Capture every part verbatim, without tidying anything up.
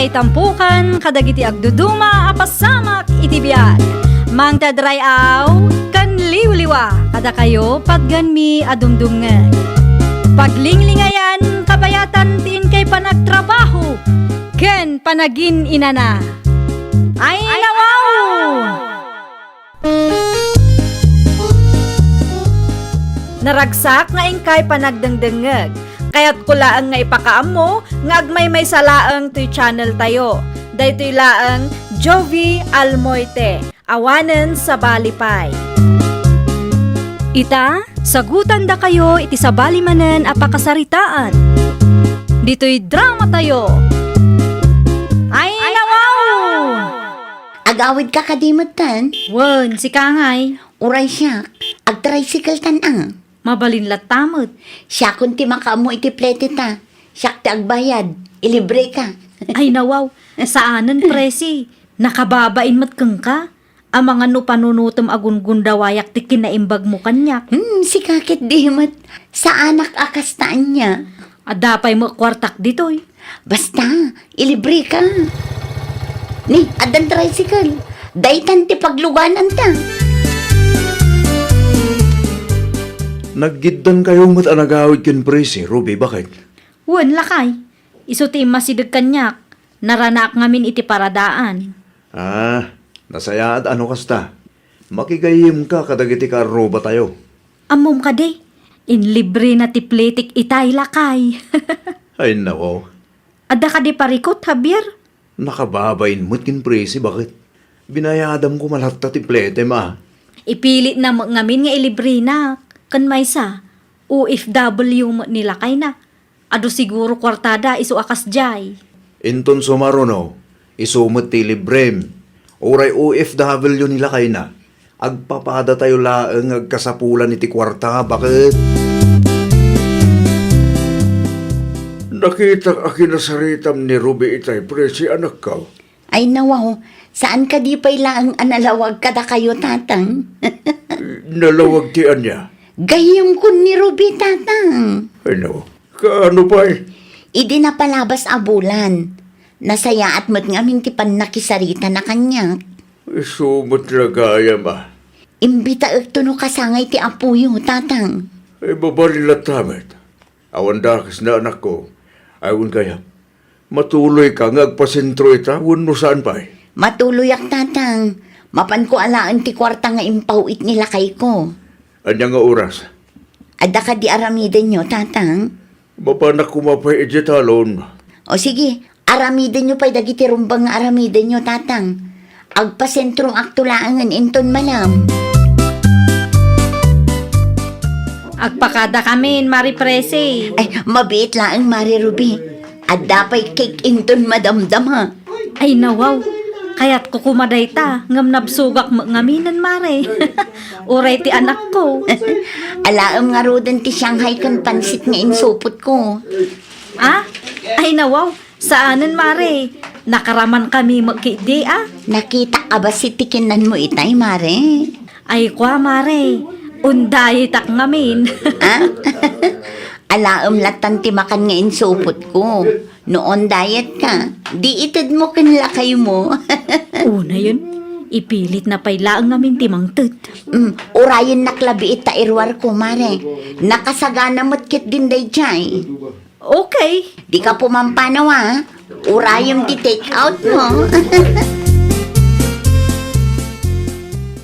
Itampukan kadagiti agduduma a pasamak iti biag. Mangted ray-aw ken liwliwa kadakayo patgenmi a dumdumngeg. Paglinglingayan kabayatan ti inkay panagtrabaho ken panagin-inana. Ay, nawaw! Naragsak nga inkay panagdengdengngeg. Kayatko laeng nga ipakaammo nga agmaymaysa laeng toy channel tayo. Daytoy laeng Jovie Almoite, awanen sabali pay. Ita, sagutandakayo iti sabali manen a pakasaritaan. Ditoy drama tayo. Ay, nawaw! Agawidka kadi metten? Wen, sika ngay. Uray siak, agtricycle-tan a. Mabalin latta met. Siakon ti makaammo iti plete ta. Siak ti agbayad. Ilibreka. Ay, nawaw. Saanen, Presi. Nakababain met kenka. Amangan no panunotem a gungundawayak ti kinaimbagmo kaniak. Hmm, sika ketdi met. Saanak a kasta ania. Adda pay met kuartak ditoy. Basta, ilibreka. Ni, addan tricycle. Daytan ti paglugananta. Naggiddankayo met a nagawid ken Presi, Ruby, baket? Wen, lakay. Isu ti immasideg kaniak. Naranaak ngamin iti paradaan. Ah, nasayaat a no kasta. Makigayyemka kadagiti kaarrubatayo. Ammom kadi, inlibrena ti pletek itay, lakay. Ay, nako. Adda kadi parikut, Javier? Nakababain met ken Presi, baket? Binayadam koma latta ti pletem a. Ipilitna met ngamin nga ilibrenak. Ken maysa, O F W met ni lakayna. Adu siguro kuartada isu a kasdiay. Inton sumaruno, isu met ti librem. Uray O F W ni lakayna, agpapadatayo laeng nga agkasapulan iti kuarta, baket? Nakitak a kinasaritam ni Ruby itay, Presi, anakko. Ay, nawaw, saan kadi pay laeng a nalawag kadakayo, Tatang? Nalawag ti ania? Gayyemkon ni Ruby, Tatang. Ay, nawaw. Kaano pay? Idi napalabas a bulan, nasayaat met ngamin ti pannakisaritana kaniak. Isu met la gayam a. Imbitaekto no kasangay ti apoyo, Tatang. Ay, mabalin latta met. Awan dakesna, anakko. Ay, wen gayam. Matuloyka nga agpasentro ita wenno saan pay? Matuloyak, Tatang. Mapanko alaen ti kuarta nga impaw-it ni lakayko. Ania nga oras? Adda kadi aramidenyo, Tatang? Mapanak koma pay idiay talon. O sige, aramidenyo pay dagiti rumbeng nga aramidenyo, Tatang. Agpasentroakto laengen inton malam. Agpakadakamin, Mari Presi. Ay, mabiit laeng, Mari Ruby. Adda pay cake inton madamdama. Ay, nawaw. Kayatko koma dayta, ngem nabsogak met ngaminen, Mare. Uray ti anakko. Alaem ngaruden ti Shanghai ken pansit nga insupotko. Ah? Ay, nawaw. Saanen, Mare. Nakaramankami met ketdi a. Nakitak a bassit ti kinanmo itay, Mare. Ay, kua, Mare. Undayetak ngamin. Ah? Alaem lattan ti makan nga insupotko. No on diet ka, di itedmo ken lakaymo. Unayen, ipilitna pay laeng ngamin ti mangted. Mm, urayennak labi ita iruarko, Mare. Nakasagana met ketdin daydiay. Okay. Dika pumampanaw, a. Urayem ti take out mo.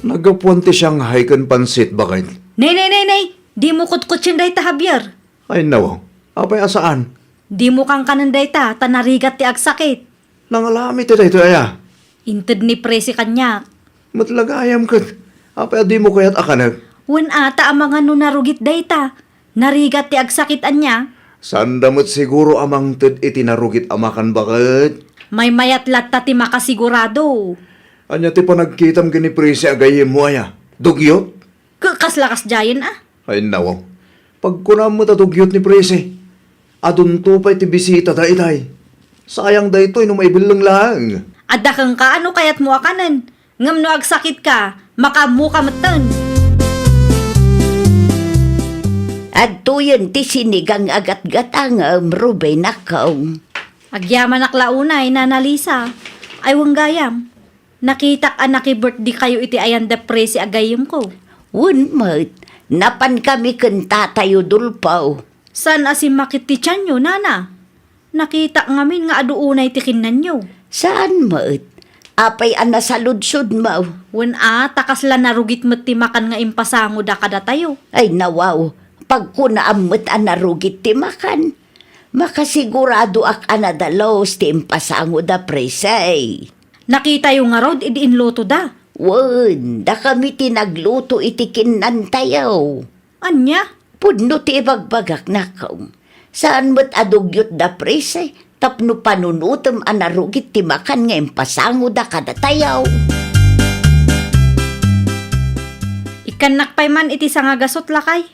Naggapuan ti Shanghai ken pansit, baket? Nay, nay, nay, nay! Dimo kutkutien dayta, Javier. Ay, nawaw. Apay a saan? Dimo kankanen dayta, ta narigat ti agsakit. Nangalami ti daytoy aya? Inted ni Presi kaniak. Met la gayam ket, apay a dimo kayat a kanek? Wen ata a mangano narugit dayta. Narigat ti agsakit ania? Saanda met siguro a mangted iti narugit a makan, baket? Maymayat latta ti makasigurado. Ania ti panagkitam ken ni Presi a gayyemmo aya? Dugyot? Ke-, kasla kasdiayen a? Ay, nawaw. Pagkunam met a dugyot ni Presi. Adunto pay ti bisitada itay. Sayang daytoy no maibelleng laeng. Adda kenka a no kayatmo a kanen. Ngem no agsakitka, makaammoka metten. Adtoyen ti sinigang a gatgatangem, Rubenakko. Agyamanak la unay, Nana Lisa. Ay, wen gayam. Nakitak a naki-birthday kayo iti ayan da Presi a gayyemko. Wen met, napankami ken Tatay Udulfo. Saan a simmakit ti tianyo, Nana? Nakitak ngamin nga adu unay ti kinnanyo. Saan met? Apay a nasaludsodmo? Wen a, ta kasla narugit met ti makan nga impasangoda kadatayo. Ay, nawaw, pagkunaam met a narugit ti makan. Makasiguradoak a nadalus ti impasangoda, Presi. Nakitayo ngarud idi inlutoda? Wen, dakami ti nagluto iti kinnantayo. Ania? Pudno ti ibagbagak, nako. Saan met a dugyot da Presi tapno panunotem a narugit ti makan nga impasangoda kadatayo. Ikkannak pay man iti sangagasut, lakay.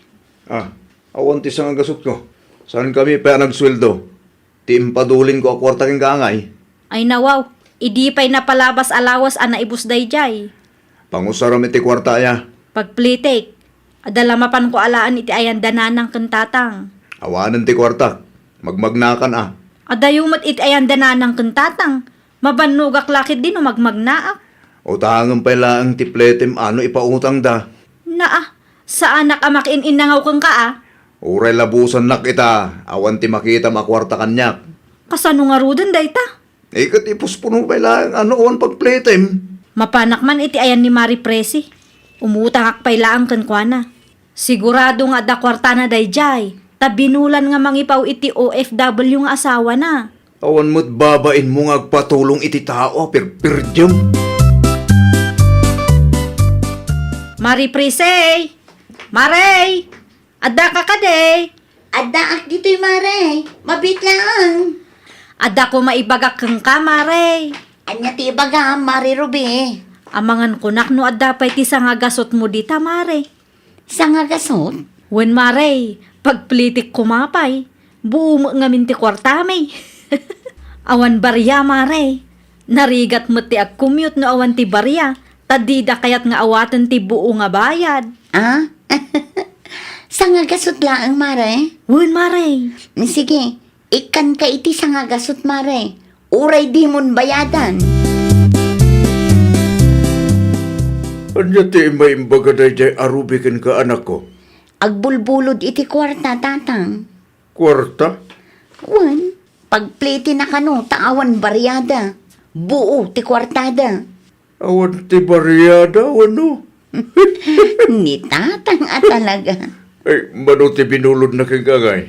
Ah, awan ti sangagasutko. Saankami pay a nagsueldo. Ti impadulinko a kuarta kenka, angay. Ay, nawaw, idi pay napalabas a lawas a naibus daydiay. Pangusaram iti kuarta aya. Pagplitik, adda la mapanko alaen iti ayan da nanang ken tatang. Awanen ti kuartak. Magmagnaakan a. Adayo met iti ayan da nanang ken tatang. Mabannogak la ketdi no magmagnaak. Utangem pay laeng ti pletem a no ipautangda. Naa, saanak a makiin-innangaw kenka a. Uray labusannak ita, awan ti makitam a kuarta kaniak. Kasano ngaruden dayta? Eh, ket ipuspuno pay laeng a no awan pagpletem. Mapanak man iti ayan ni Mari Presi. Umutangak pay laeng kenkuana. Sigurado nga adda kuartana daydiay, ta binulan nga mangipaw iti O F W nga asawana. Awan met babainmo nga agpatulong iti tao a pirpirdiem. Mari Presi! Mari! Addaka kadi? Addaak ditoy, Mare. Mabiit laeng. Adda koma ibagak kenka, Mare. Ania ti ibagam, Mare Ruby? Amangan kunak no adda pay ti sangagasutmo dita, Mare. Sangagasut? Wen, Mare, pagplitik koma pay. Buo met ngamin ti kuartami. Awan baria, Mare. Narigat met ti agkumyot no awan ti baria, ta dida kayat nga awaten ti buo nga bayad. Ah? Sangagasut laeng, Mare? Wen, Mare. Sige, ikkanka iti sangagasut, Mare. Uray dimon bayadan. Ania ti imbaga daydiay a Ruby kenka, anakko? Agbulbulod iti kuarta, Tatang. Kuarta? Wen, pagplitina kano ta awan bariada. Buo ti kuartada. Awan ti bariada, wenno? Ni Tatang a talaga. Ay, mano ti binulodna kenka, angay?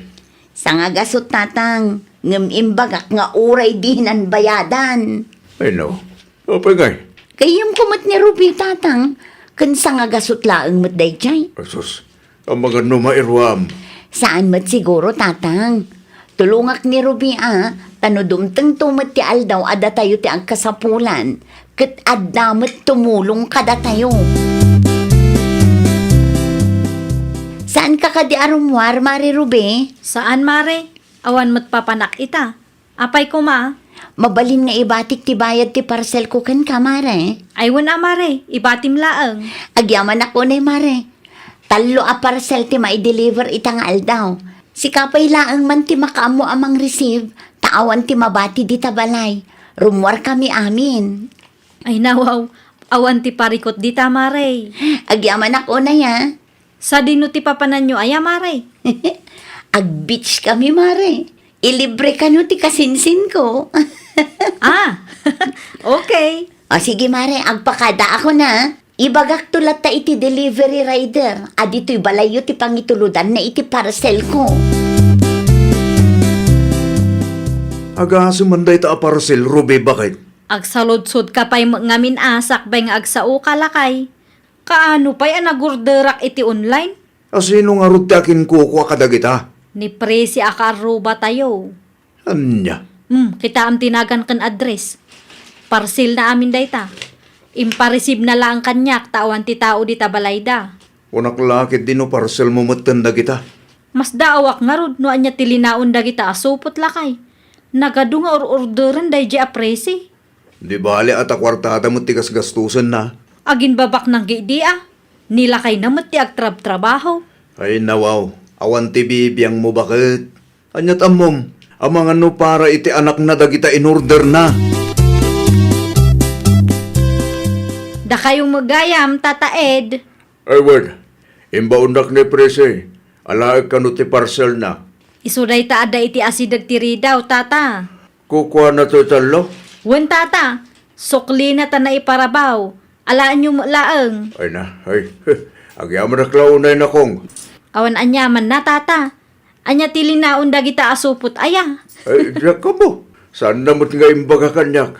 Sangagasut, Tatang, ngem imbagak nga uray dinan bayadan. Ay, no. Apay ngay? Gayyemko met ni Ruby, Tatang, ken sangagasut laeng met daydiay. Asus, amangan no mairuam. Saan met siguro, Tatang. Tulongak ni Ruby a, ta no dumtengto met ti aldaw a datayo ti agkasapulan, ket adda met tumulong kadatayo. Saanka kadi a rummuar, Mare Ruby? Saan, Mare. Awan met papanak ita. Apay koma? Mabalin nga ibatik ti bayad ti parcelko kenka, Mare. Ay, wen a, Mare, ibatim laeng. Agyamanak unay, Mare. Tallo a parcel ti maideliver ita nga aldaw. Sika pay laeng man ti makaammo a mangreceive, ta awan ti mabati dita balay. Rummuarkami amin. Ay, nawaw, awan ti parikut dita, Mare. Agyamanak unay, a. Sadino ti papananyo aya, Mare? Ag-beach kami, Mare. Ilibre kano ti kasinsinko. Ah, okay. O sige, Mare, agpakadaakon a. Ibagakto latta iti delivery rider a ditoy balayyo ti pangitulodanna iti parcelko. Agasem man dayta a parcel, Ruby, baket? Agsaludsodka pay met ngamin a sakbay nga agsaoka, lakay. Kaano pay a nagorderak iti online? A sino ngarud ti akinkukua kadagita? Ni Presi a kaarrubatayo. Ania? Hmm, kitaem ti nagan ken address. Parcelna amin dayta. Impareceive na laeng kaniak ta awan ti tao dita balayda. Kunak la ketdi no parcelmo metten dagita. Masdaawak ngarud no ania ti linaon dagita a supot, lakay. Nagadu nga or-orderen daydiay a Presi. Di bale a ta kuartada met ti gasgastusenna. Aginbabaknang gidi a. Ni lakayna met ti agtrabtrabaho. Ay, nawaw, awan ti bibiangmo, baket. Ania't ammom, Amangan no para iti anakna dagita inorderna. Dakayo met gayam, Tata Ed. Ay, wen. Imbaonnak ni Presi. Alaek kano ti parcelna. Isu dayta adda iti asideg ti ridaw, Tata. Kukuana toy tallo? Wen, Tata. Suklina ta naiparabaw. Alaenyo met laeng. Ay na, ay. Agyamanak la unay, Nakong. Awan aniamanna, Tata. Ania ti linaon dagita a supot aya? Ay, diak ammo. Saanna met nga imbaga kaniak.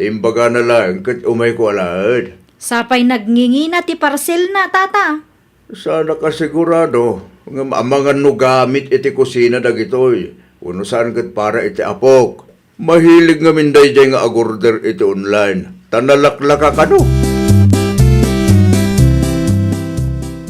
Ti imbagana laeng ket umayko alaen. Sapay nagngingina ti parcelna, Tata. Saanak a sigurado, ngem amangan no gamit iti kusina dagitoy, wenno saan ket para iti apok. Mahilig ngamin daydiay nga agorder iti online, ta nalaklaka kano.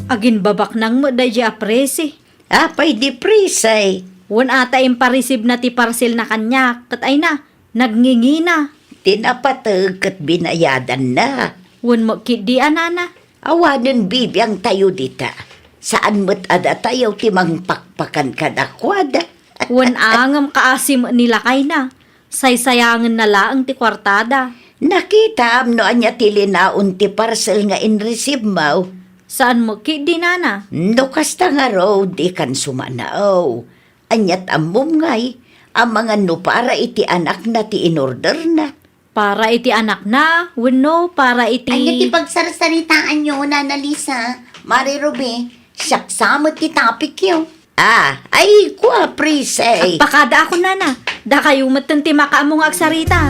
Aginbabaknang met daydiay a Presi. Apay di Presi? Wen a ta impareceive-na ti parcelna kaniak, ket ay na, nagngingina. Ti napateg ket binayadanna. Wen met ketdi a nana. Awanen bibiangtayo dita. Saan met a datayo ti mangpakpakan kadakuada. Wen a ngem kaasi met ni lakayna. Saysayangenna laeng ti kuartada. Nakitam no ania ti linaon ti parcel nga inreceive-mo? Saan met ketdi, nana. No kasta ngarud, dikan sumanaw. Aniat ammom ngay, amangan no para iti anakna ti inorderna? Para iti anakna, wenno para iti Ania ti pagsarsaritaanyo, Nana Lisa? Mari Ruby, siak sa met ti topicyo. Ah, ay, kua, Presi. Agpakadaakon, nana. Dakayo metten ti makaammo nga agsarita.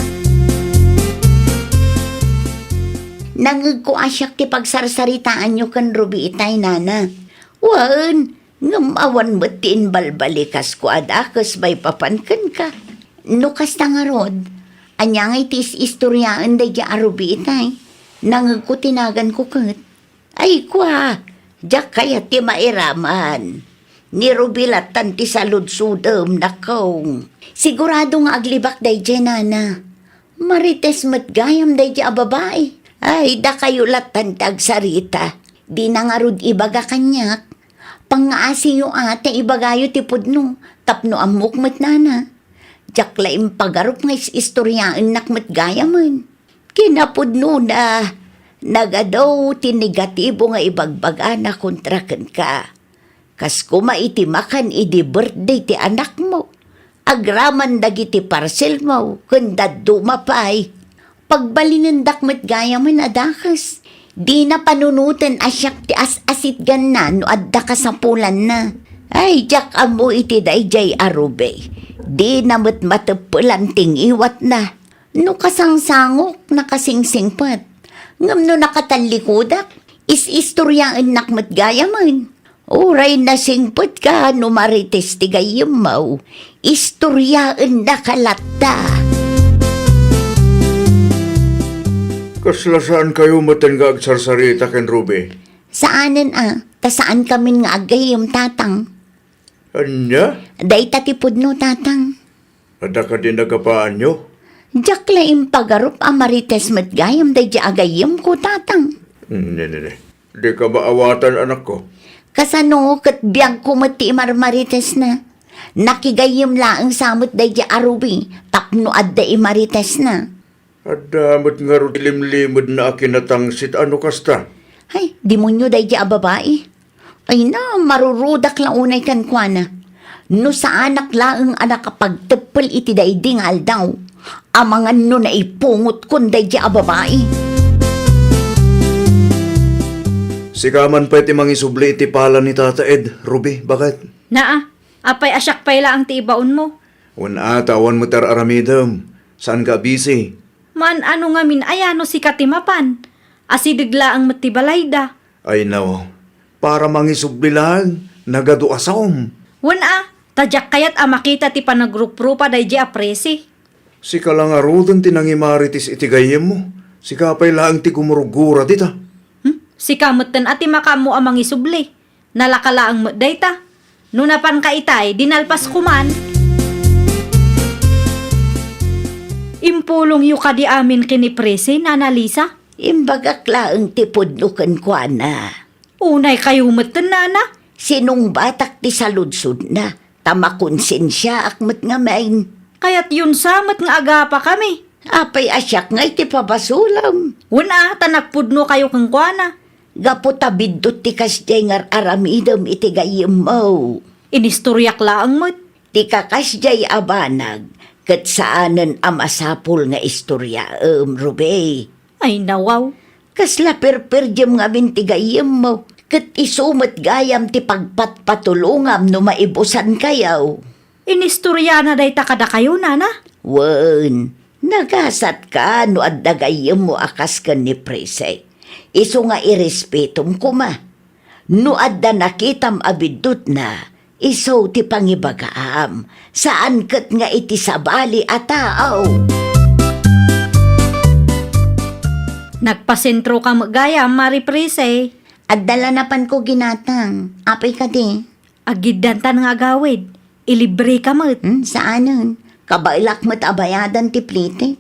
Nangngegko a siak ti pagsarsaritaanyo ken Ruby itay, nana. Wen, ngem awan met ti imbalbalikas kua a dakes maipapan kenka. No kasta ngarud, ania ngay ti is-istoriaen daydiay a Ruby itay? Nangngegko ti naganko ket. Ay, kua, diak kayat ti mairaman. Ni Ruby lattan ti saludsodem, Nakong. Sigurado nga aglibak daydiay, nana. Marites met gayam daydiay a babai. Ay, dakayo lattan ti agsarita. Dina ngarud ibaga kaniak. Pangngaasiyo a ta ibagayo ti pudno, tapno ammok met, nana. Diak la impagarup nga is-istoriaennak met gayamen. Kinapudnona, nagadu ti negatibo nga ibagbagana kontra kenka. Kas koma iti makan idi birthday ti anakmo, agraman dagiti parcelmo ken dadduma pay. Pagbalinendak met gayamen a dakes. Dina panunoten a siak ti as-asitganna no adda kasapulanna. Ay, diak ammo iti daydiay a Ruby. Dina met mateppelan ti ngiwatna. No kasangsangok, nakasingsingpet. Ngem no nakatallikudak, is-istoriaennak met gayamen. Uray nasingpetka no marites ti gayyemmo, istoriaennaka latta. Kasla saankayo metten nga agsarsarita ken Ruby? Saanen a, ta saankamin nga aggayyem, tatang. Ania? Dayta ti pudno, tatang. Adda kadi nagapaanyo? Diak la impagarup a marites met gayam daydi a gayyemko, tatang. Ne, ne, ne. Dika maawatan, anakko. Kasano ket biagko met ti imarmaritesna? Nakigayyem laeng sa met daydi a Ruby tapno adda imaritesna. Adda met ngarud limlimedna a kinatangsit a no kasta. Ay, demonio daydi a babai. Ay na, marurudak la unay kenkuana. No saanak laeng a nakapagteppel iti daydi nga aldaw, amangan no naipungotko daydi a babai. Sika man pay ti mangisubli iti pala ni Tata Ed, Ruby, baket? Naa, apay a siak pay laeng ti ibaonmo? Wen a, ta awan met ar-aramidem. Saanka a busy? Maan-ano ngamin aya no sika ti mapan? Asideg laeng met ti balayda. Ay, no. Para mangisubli laeng, nagadu a saom. Wen a, ta diak kayat a makita ti panagruprupa daydi a presi. Sika la ngaruden ti nangimarites iti gayyemmo. Sika pay laeng ti gumurgura dita. Hmm? Sika metten a ti makaammo a mangisubli. Nalaka laeng met dayta. No napanka itay, di nalpas koman. Impulongyo kadi amin ken ni Presi, Nana Lisa? Imbagak laeng ti pudno kenkuana. Unay kayo met, Nana. Sinungbatak ti saludsodna, a makonsensiaak met ngamin. Kayatyon sa met nga agapakami. Apay a siak ngay ti pabasolem? Wen a, ta nagpudnokayo kenkuana. Gapu ta biddut ti kasdiay nga ar-aramidem iti gayyemmo. Inistoriak laeng met. Ti kakasdiay a banag, ket saanen a masapul nga istoriaem, Ruby. Ay, nawaw. Kasla perperdiem ngamin ti gayyemmo, ket isu met gayam ti pagpatpatulongam no maibusankayo. Inistoriana dayta kadakayo, nana? Wen, nagasatka no adda gayyemmo a kas ken ni Prese. Isu nga irespetom koma. No adda nakitam a biddutna, isu ti pangibagaam, saan ket nga iti sabali a tao. Nagpasentroka met gayam, Mari Prese. Adda la napanko ginatang. Apay kadi? Agiddanta nga agawid. Ilibreka met. Hmm, saanen. Kabaelak met a bayadan ti plite.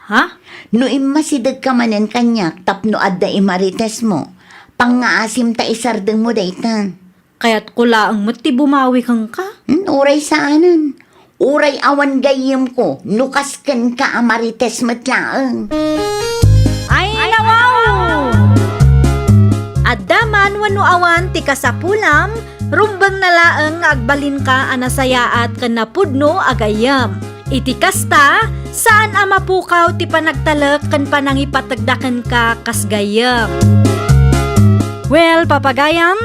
Ha? No immasidegka manen kaniak tapno adda imaritesmo, pangngaasim ta isardengmo dayta. Kayatko laeng met ti bumawi kenka. Hmm, uray saanen. Uray awan gayyemko, no kas kenka a marites met laeng. Ay, nawaw! Adda man wenno awan ti kasapulam, rumbengna laeng nga agbalinka a nasayaat ken napudno a gayyem. Iti kasta, saan a mapukaw ti panagtalek ken panangipategda kenka kas gayyem. Well, papagayam,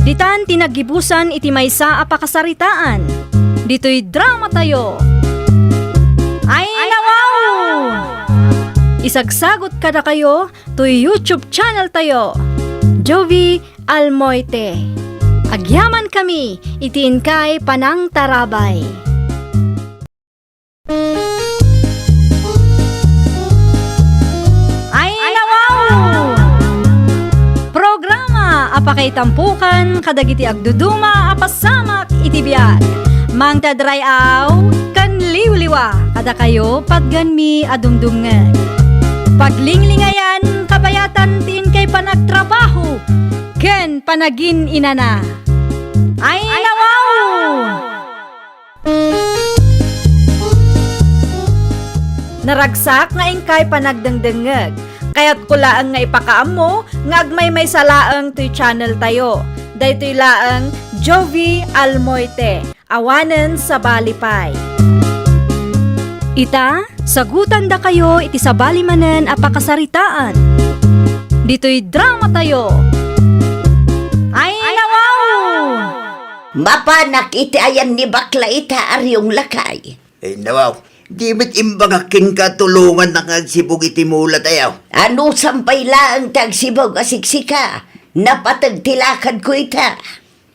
ditan ti naggibusan iti maysa a pakasaritaan. Ditoy dramatayo. Ay, nawaw! Isagsagot kadakayo toy YouTube channel tayo, Jovie Almoite. Agyamankami iti inkay panangtarabay. Ay, nawaw! Programa a pakaitampokan kadagiti agduduma a pasamak iti biag. Mangted ray-aw ken liwliwa kadakayo, patganmi a dumdumngeg. Paglinglingayan, kabayatan ti inkay panagtrabaho ken panagin-inana. Ay, nawaw! Naragsak nga inkay panagdengdengngeg. Kayatko laeng nga ipakaammo nga agmaymaysa laeng toy channel tayo. Daytoy laeng Jovie Almoite, awanen sabali pay. Ita, sagutandakayo iti sabali manen a pakasaritaan. Ditoy dramatayo. Ay, nawaw! Mapanak iti ayan ni bakla ita a riyong, lakay. Ay, nawaw, di met imbagak kenka tulongannak nga agsibug iti mulatayo. Anusam pay laeng ti agsibug a siksika, napateg ti lakadko ita.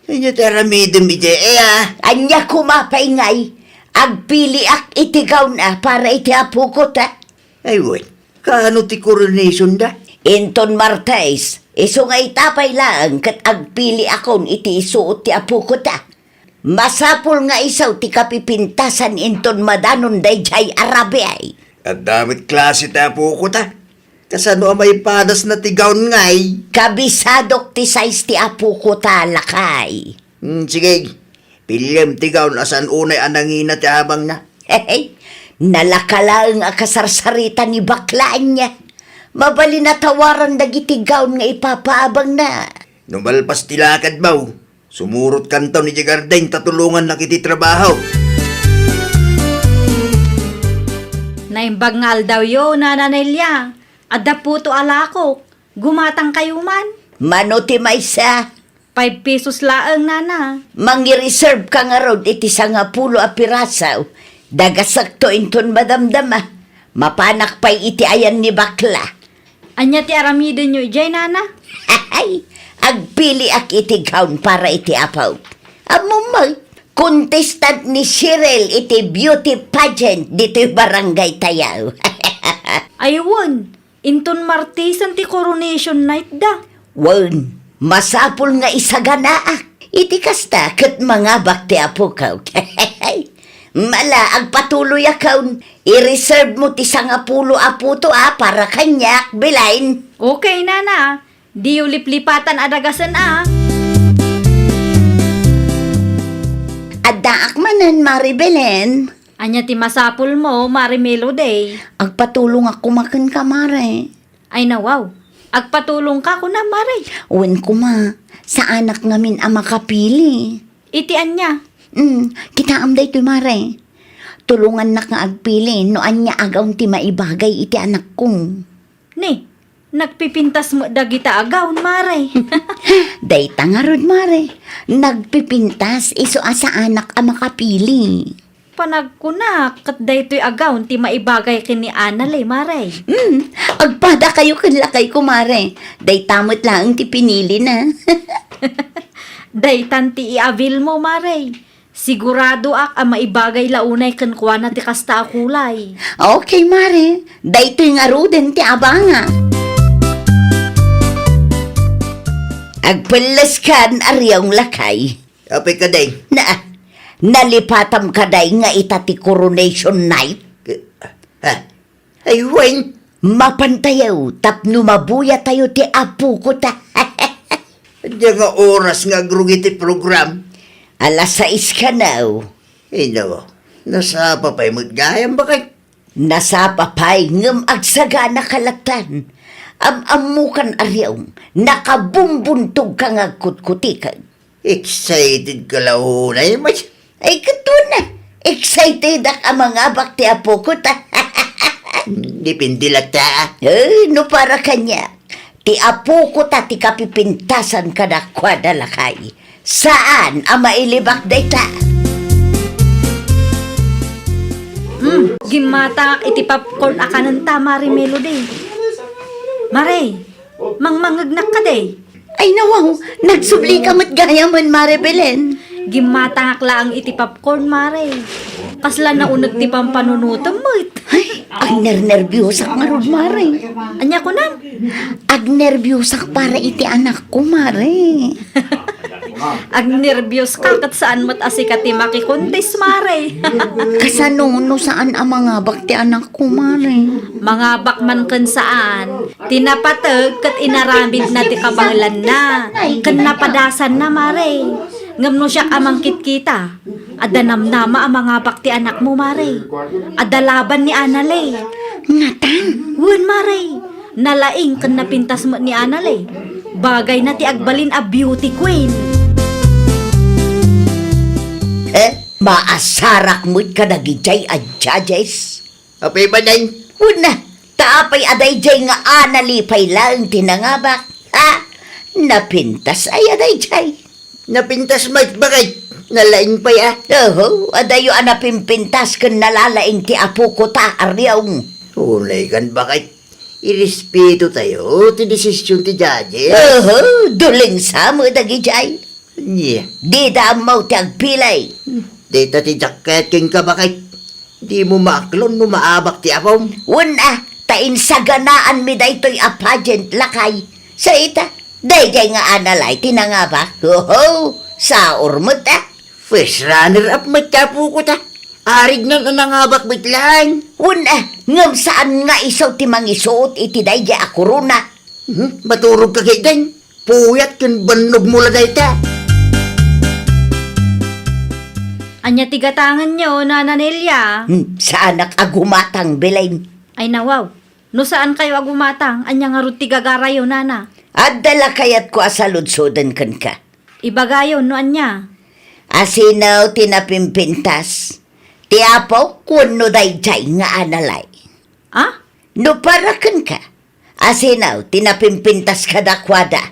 Ania ti aramidem idiay, a? Ania koma pay ngay, agpiliak iti gown a para iti apoko ta. Ay, wen, kaano ti coronation da? Inton Martes, isu nga ita pay laeng ket agpiliakon iti isuot ti apoko ta. Masapul nga isu ti kapipintasan inton madanon daydiay a rabii. Adda met klase ti apoko ta. Kasano a maipadasna ti gown ngay? Kabisadok ti size ti apoko ta, lakay. Hmm, sige. Piliem ti gown a saan unay a nangina ti abangna. Hehe. Nalaka laeng a kasarsarita ni bakla ania. Mabalin a tawaran dagiti gown nga ipapaabangna. No malpas ti lakadmo, sumurotkanton idiay garden ta tulongannak iti trabaho. Naimbag nga aldawyo, Nana Nelia. Adda puto a lakok. Gumatangkayo man. Mano ti maysa? Five pesos laeng, Nana. Mangi-reserve ka ngarud iti sangapulo a piraso. Dagasekto inton madamdama. Mapanak pay iti ayan ni bakla. Ania ti aramidenyo idiay, Nana? Ay, agpiliak iti gown para iti apok. Ammom met, contestant ni Cheryl iti beauty pageant ditoy barangay tayo. Ay, wen, inton Martesen ti coronation night da. Wen, masapul nga isaganaak. Iti kasta ket mangabak ti apok. Mala, agpatuloyakon. I-reserve mo ti sangapulo a puto a para kaniak, Belen. Okay, Nana. Diyo liplipatan a dagasen a. Addaak man Wen, Mare Belen. Ania ti masapulmo, Mare Melody? Agpatulongak koma kenka, Mare. Ay, nawaw. Agpatulongka, kuna, Mare? Wen koma, saanak ngamin a makapili. Iti ania? Hmm, kitaem daytoy, Mare. Tulongannak nga agpili no ania a gawn ti maibagay iti anakko. Ni, nagpipintas met dagita a gawn, Mare. Dayta ngarud, Mare. Nagpipintas isu a saanak a makapili. Panagkunak, ket daytoy a gawn ti maibagay ken ni Anale, Mare. Hmm, agpadakayo ken lakayko, Mare. Dayta met laeng ti pinilina. Daytan ti i-availmo, Mare. Siguradoak a maibagay la unay kenkuana ti kasta a kulay. Okay, Mare. Daytoy ngaruden ti abangak. Agpelleskan a riaw lakay. Apay kadi? Na, nalipatam kadi nga ita ti coronation night? Ha? Ay, wen. Mapantayo tapno mabuyatayo ti apokota. Ania nga oras nga agrugi ti program? Alas sais kano. Ino, nasapa pay met gayam, baket? Nasapa pay ngem agsagana ka lattan. Am-ammokan a riaw, nakabumbuntogka nga agkutkutikag. Excited ka la unay, Mats. Ay, ket wen a, excitedak a mangabak ti apokota. Depende latta. Eh, no para kaniak, ti apokota ti kapipintasan kadakuada lakay. Saan a mailibak dayta? Hmm, gimmatangak iti popcorn a kanenta, Mare Melody. Mare, mangmangngegnak kadi? Ay, nawaw, nagsubli ka met gayamen, Mare Belen. Gimmatangak laeng iti popcorn, Mare. Kasla nauneg ti pampanunotem met. Ay, agnernerbiosak ngarud, Mare. Ania kunam? Agnerbiusak para iti anakko, Mare. Agnerbiuska ket saan met a sika ti makikuntis, Mare. Kasano no saan a mangabak ti anakko, Mare? Mangabak man ken saan. Ti napateg ket inaramidna ti kabaelanna ken napadasanna, Mare. Ngem no siak a mangkitkita, adda namnama a mangabak ti anakmo, Mare. Adda laban ni Anale. Ngatan? Wen, Mare. Nalaing ken napintas met ni Anale. Bagayna ti agbalin a beauty queen. Eh, maasarak met kadagidiay a judges? Apay manen? Wen a, ta apay a daydiay nga Anale pay laeng ti nangabak? Ha? Napintas aya daydiay? Napintas met, baket. Nalaing pay a. Oho, adayo a napimpintas ken nalalaing ti apokota a riaw. Unay kan, baket. Irespeto tayo ti desisyon ti judges. Oho, duleng sa met dagidiay. Nia. Dida ammo ti agpilay. Dita ti jacket kenka, baket. Dimo maaklon no maabak ti apom. Wen a, ta insaganaanmi daytoy a pageant lakay. Sa ita, daydiay nga Anale ti nangabak. Oho, saor met a. First runner up met ti apokota. Arignan a nangabak met laeng. Wen a, ngem saan nga isu ti mangisuot iti daydiay a korona. Hmm, maturogka ketdin. Puyat ken bannogmo la dayta. Ania ti gatangenyo, Nana Nelia? Hmm, saanak a gumatang, Belen. Ay, nawaw. No saankayo a gumatang, ania ngarud ti gagarayo, Nana? Adda la kayatko a saludsoden kenka. Ibagayo no ania. Asino ti napimpintas? Ti apok wenno daydiay nga Anale? Ah? No para kenka, asino ti napimpintas kadakuada?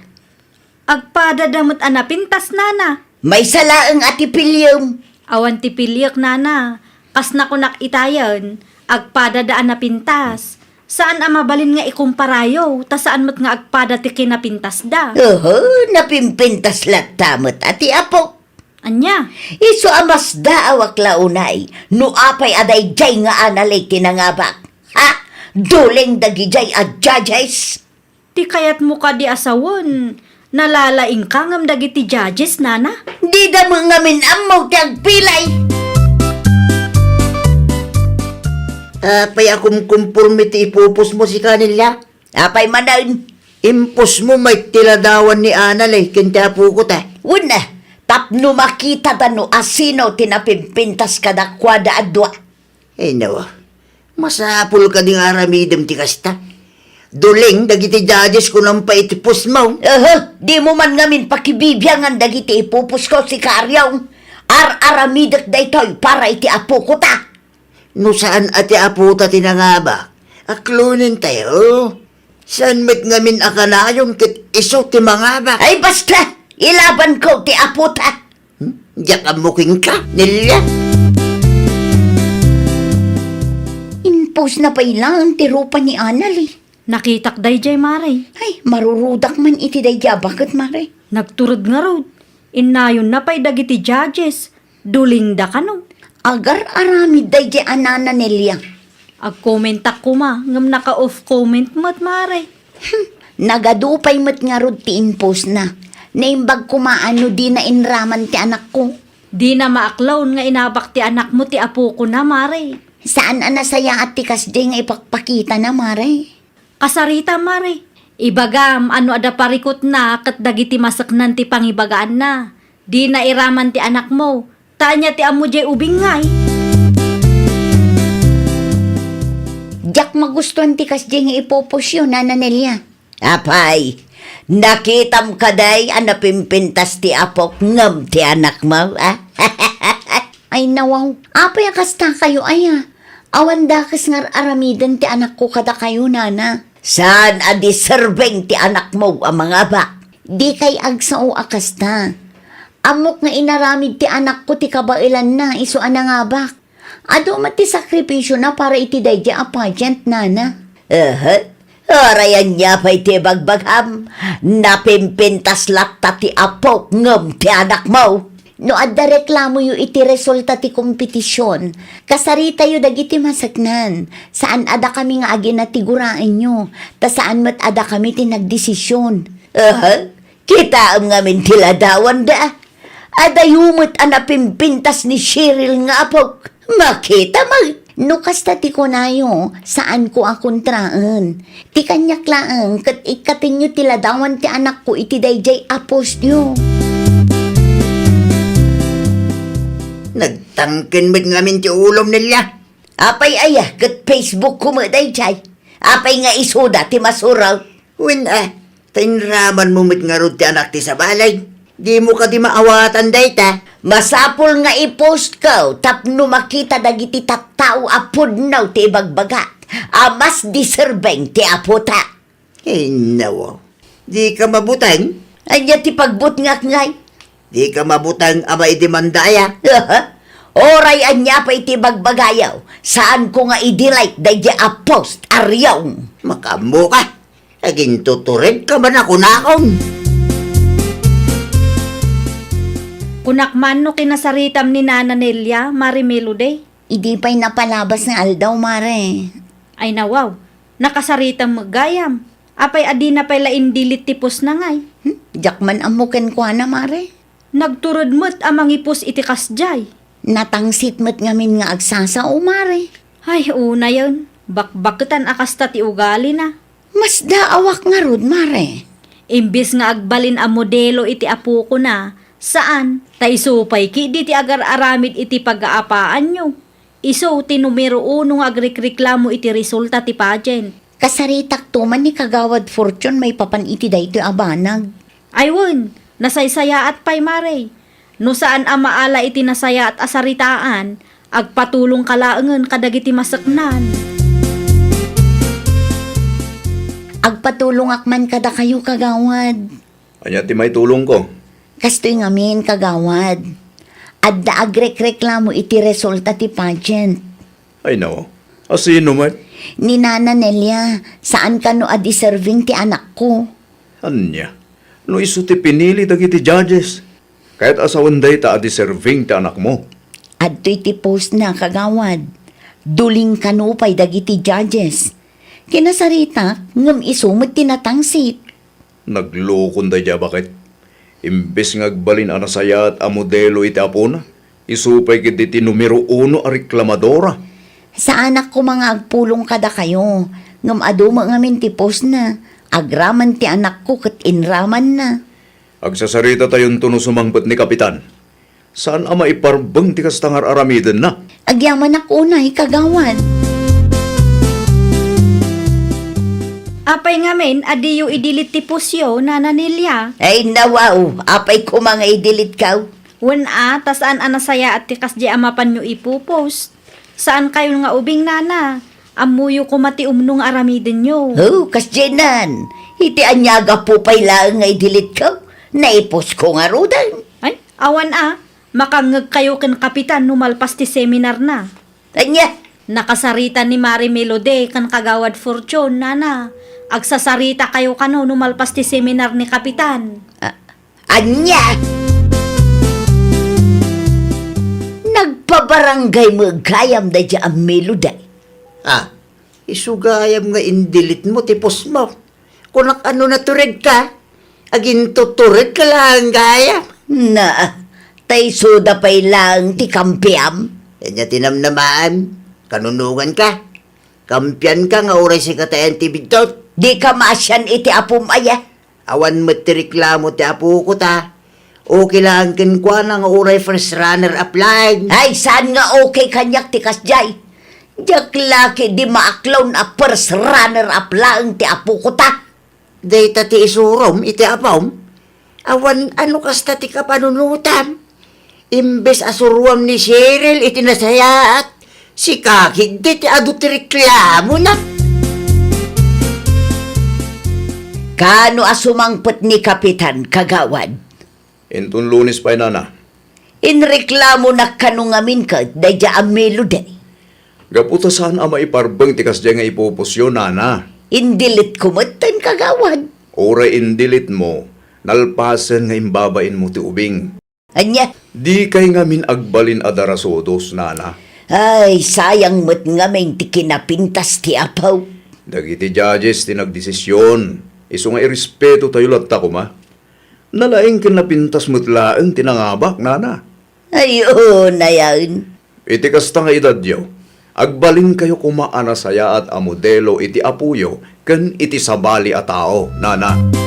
Agpadada met a napintas, Nana. Maysa laeng a ti piliem. Awan ti piliek, Nana. Kas nakunak itayen, agpadada a napintas. Saan a mabalin nga ikumparayo, ta saan met nga agpada ti kinapintasda. Oho, napimpintas latta met a ti apok. Ania? Isu a masdaawak la unay, no apay a daydiay nga Anale ti nangabak. Ha? Duleng dagidiay a judges? Ti kayatmo kadi a sawen, nalalaingka ngem dagiti judges, Nana? Dida met ngamin ammo ti agpilay. Apay a kumkumporme ti ipupusmo, sika, Nelia? Apay manen? Impusmo met ti ladawan ni Anale ken ti apokota. Wen a, ta no makitada no asino ti napimpintas kadakuada a dua. Ay, nawa. Masapul kadi nga aramidem ti kasta. Duling dagiti judges kunam pay iti postmo. Aha, dimo man ngamin pakibibiangan dagiti ipoposko, sika Ariong. Ar-aramidek daytoy para iti apoko ta. No saan a ti apota ti nangabak, aklonentayo. Saan met ngamin a kanayon ket isu ti mangabak? Ay, basta! Ilabanko ti apota. Hmm? Diak ammo kenka, Nelia. Impostna pay laeng ti rupa ni Anali. Nakitak daydiay, Mare. Ay, marurudak man iti daydiay a baket, Mare. Nagturod ngarud. Innayonna pay dagiti judges. Dulingda kano. Agar-aramid daydiay a nana, Nelia. Agkomentak koma, ngem naka-off comment met, Mare. Hmm, nagadu pay met ngarud ti impostna. Naimbag koma a no dina inraman ti anakko. Dina maaklon nga inabak ti anakmo ti apokona, Mare. Saan a nasayaat ti kasdiay nga ipakpakitana, Mare. Kasarita, Mare. Ibagam a no adda parikutna ket dagiti maseknan ti pangibagaanna. Dina iraman ti anakmo. Ta ania ti ammo diay ubing ngay? Diak magustuan ti kasdiay nga ipopostyo, Nana Nelia. Apay, nakitam kadi a napimpintas ti apok ngem ti anakmo, a? Ay, nawaw. Apay a kasta kayo, aya? Awan dakes nga ar-aramiden ti anakko kadakayo, nana. Saan a deserving ti anakmo a mangabak? Dikay agsao a kasta. Ammok nga inaramid ti anakko ti kabaelanna isu a nangabak. Adu met ti sakripisiona para iti daydiay a pageant, nana. Aha. Uray ania pay ti ibagbagam, napimpintas latta ti apok ngem ti anakmo. No adda reklamoyo iti resulta ti kompetision, kasaritayo dagiti maseknan. Saan a dakami nga aginatiguranyo, ta saan met a dakami ti nagdesision. Aha, kitaem ngamin ti ladawanda. Adayo met a napimpintas ni Cheryl nga apok. Makita met. No kasta ti kunayo, saanko a kontraen. Ti kaniak laeng ket ikkatenyo ti ladawan ti anakko iti daydiay a postyo. Nagtangken met ngamin ti ulom, Nelia. Apay aya ket Facebook ko met daydiay? Apay nga isuda ti masuraw? Wen a, ta inramanmo met ngarud ti anak ti sabali. Dimo kadi maawatan dayta? Masapul nga i-post ko tapno makita dagiti tattao a pudno ti ibagbagak a mas deserving ti apota. Innawo. Dika mabuteng? Ania ti pagbutngak ngay? Dika mabuteng a maidemanda aya? Uray ania pay ti bagbagayo, saanko nga i-delete daydi a post, Ariong. Makaammo ka. Agintutured ka man a kunakon. Kunak man no kinasaritam ni Nana Nelia, Mare Melody. Idi pay napalabas nga aldaw, Mare. Ay nawaw, nakasaritam met gayam. Apay a dina pay la in-delete ti postna ngay? Hmm? Diak man ammo kenkuana, Mare. Nagturod met a mangi-post iti kasdiay. Natangsit met ngamin nga agsasao, Mare. Ay, unayen, bakbaketan a kasta ti ugalina. Masdaawak ngarud, Mare. Imbes nga agbalin a modelo iti apokona, saan, ta isu pay ketdi ti agar-aramid iti pagaapaanyo. Isu ti numero uno nga agrekreklamo iti resulta ti pageant. Kasaritakto man ni Kagawad Fortune maipapan iti daytoy a banag. Ay wen, nasaysayaat pay, Mare. No saan a maala iti nasayaat a saritaan, agpatulongka laengen kadagiti maseknan. Agpatulongak man kadakayo, Kagawad. Ania ti maitulongko? Kastoy ngamin, Kagawad. Adda agrekreklamo iti resulta ti pageant. Ay, nao. Asino met? Ni Nana Nelia, saan kano a deserving ti anakko. Ania? No isu ti pinili dagiti judges, kayat a sawen dayta a deserving ti anakmo. Adtoy ti postna, Kagawad. Duling kano pay dagiti judges. Kinasaritak, ngem isu met ti natangsit. Naglukon daydi a baket. Imbes nga agbalin a nasayaat a modelo iti apona, isu pay ketdi ti numero uno a reklamadora. Saanak koma nga agpulong kadakayo, ngem adu met ngamin ti postna, agraman ti anakko ket inramanna. Agsasaritatayon no sumangpet ni Kapitan. Saan a maiparbeng ti kasta nga ar-aramidenna. Agyamanak unay, kagawad. Apay ngamin a diyo i-delete ti postyo, Nana Nelia? Ay, nawaw, apay koma nga i-delete kaw? Wen a, ta saan a nasayaat ti kasdiay a mapanyo ipopost. Saan kayon nga ubing, Nana. Ammoyo koma ti umno nga aramidenyo. Oh, kasdiay nan. Iti ania a gapu pay laeng nga i-delete ko, naipost ko ngaruden. Ay, awan a. Makangngeg kayo ken Kapitan no malpas ti seminar na. Ania? Nakasarita ni Mare Melody ken Kagawad Fortune, Nana. Agsasarita kayo kano no malpas ti seminar ni Kapitan. Ah, ania? Nagpabarangay met gayam daydiay a Melody. Ah, isu gayam nga in-delete mo ti post mo. Kunak, ano, natured ka? Agintutured ka laeng gayam. Na, ta isuda pay laeng ti kampiam. Ania ti namnamaem? Kanunongan ka? Kampian ka nga uray sika ti ayan ti biddut? Di ka maasian iti apom aya? Awan met ti reklamo ti apoko ta. Okay laeng kenkuana nga uray first runner up laeng. Ay, saan nga okay kaniak ti kasdiay? Diak la ketdi maaklon a first runner up laeng ti apoko ta. Dayta ti isurom iti apom? Awan ano kasta ti kapanunotam? Imbes a suruam ni Cheryl iti nasayaat, sika ketdi ti adu ti reklamona. Kaano a sumangpet ni Kapitan, Kagawad? Inton Lunes pay, Nana. Inreklamonak kano ngamin ket daydiay a Melody. Gapu ta saan a maiparbeng ti kasdiay nga ipopostyo, Nana. In-delete ko metten, Kagawad. Uray in-delete mo, nalpasen nga imbabain mo ti ubing. Ania? Dikay ngamin agbalin a darasudos, Nana. Ay, sayang met ngamin ti kinapintas ti apo. Dagiti judges ti nagdesision, isu nga irespeto tayo latta koma. Nalaing ken napintas met laeng ti nangabak, Nana. Ay, oo, nayaen. Iti kasta nga edadyo, agbalinkayo koma a nasayaat a modelo iti apoyo ken iti sabali a tao, Nana.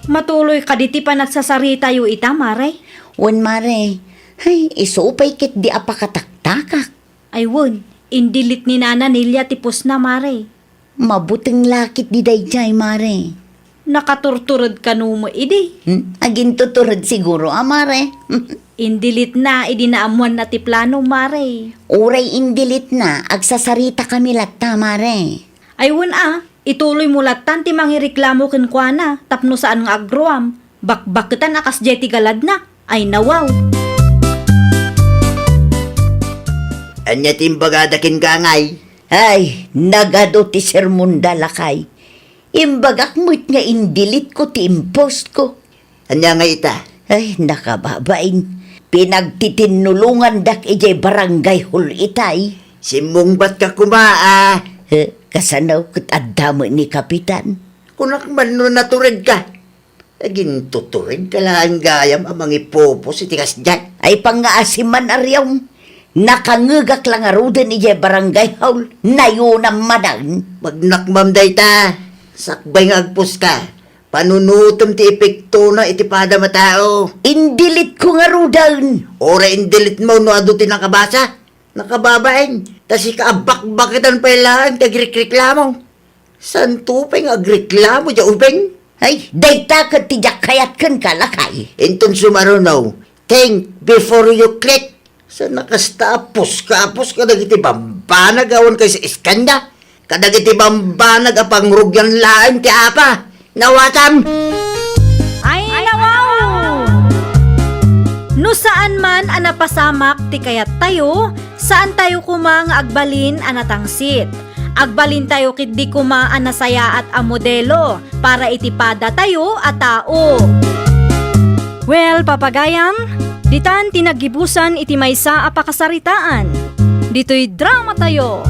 Matuloy kadi ti panagsasaritayo ita, Mare? Wen, Mare. Ay, isu pay ketdi a pakataktakak. Ay wen, in-delete ni Nana Nelia ti postna, Mare. Mabuteng la ketdi daydiay, Mare. Nakaturtured kano met idi? Hmm? Agintutured siguro a, Mare. In-delete na idi naammoanna ti plano, Mare. Uray in-delete na, agsasaritakami latta, Mare. Ay wen a, ituloy mo lattan ti mangireklamo kenkuana tapno saan nga agruam. Bakbaketan a kasdiay ti galadna. Ay, nawaw. Ania ti imbagada kenka, ngay? Ay, nagadu ti sermonda, lakay. Imbagak met nga in-delete ko ti impost ko. Ania nga ita? Ay, nakababain. Pinagtitinulongandak idiay barangay hall itay. Simmungbat ka koma, a. Eh, kasano ket adda met ni Kapitan? Kunak man no natured ka. Agintutured ka laeng gayam a mangipopost iti kasdiay. Ay, pangngaasim man, Ariom. Nakangngegak la ngaruden idiay barangay hall. Nayonam manen. Magnakmam dayta. Sakbay nga agpost ka, panunotem ti epektona iti padam a tao. In-delete ko ngaruden. Uray in-delete mo no adu ti nakabasa. Nakababain, ta sika a bakbaketan pay laeng ti agrekreklamo. Santo pay nga agreklamo diay ubing? Ay, dayta ket ti diak kayat kenka, lakay. Inton sumaruno, think before you click. Saan a kasta a puska a puska dagiti bambanag awan kay sa iskanda? Kadagiti bambanag a pangrugian laeng ti apa. Nawatam! Ay, nawaw! No saan man a napasamak ti kayattayo, saantayo koma nga agbalin a natangsit. Agbalintayo ketdi koma a nasayaat a modelo para iti padatayo a tao. Well, papagayam, ditan ti naggibusan iti maysa a pakasaritaan. Ditoy dramatayo.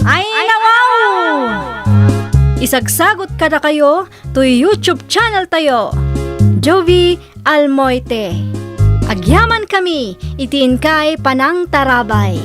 Ay, nawaw! Isagsagot kadakayo toy YouTube channel tayo, Jovie Almoite. Agyamankami iti inkay panangtarabay.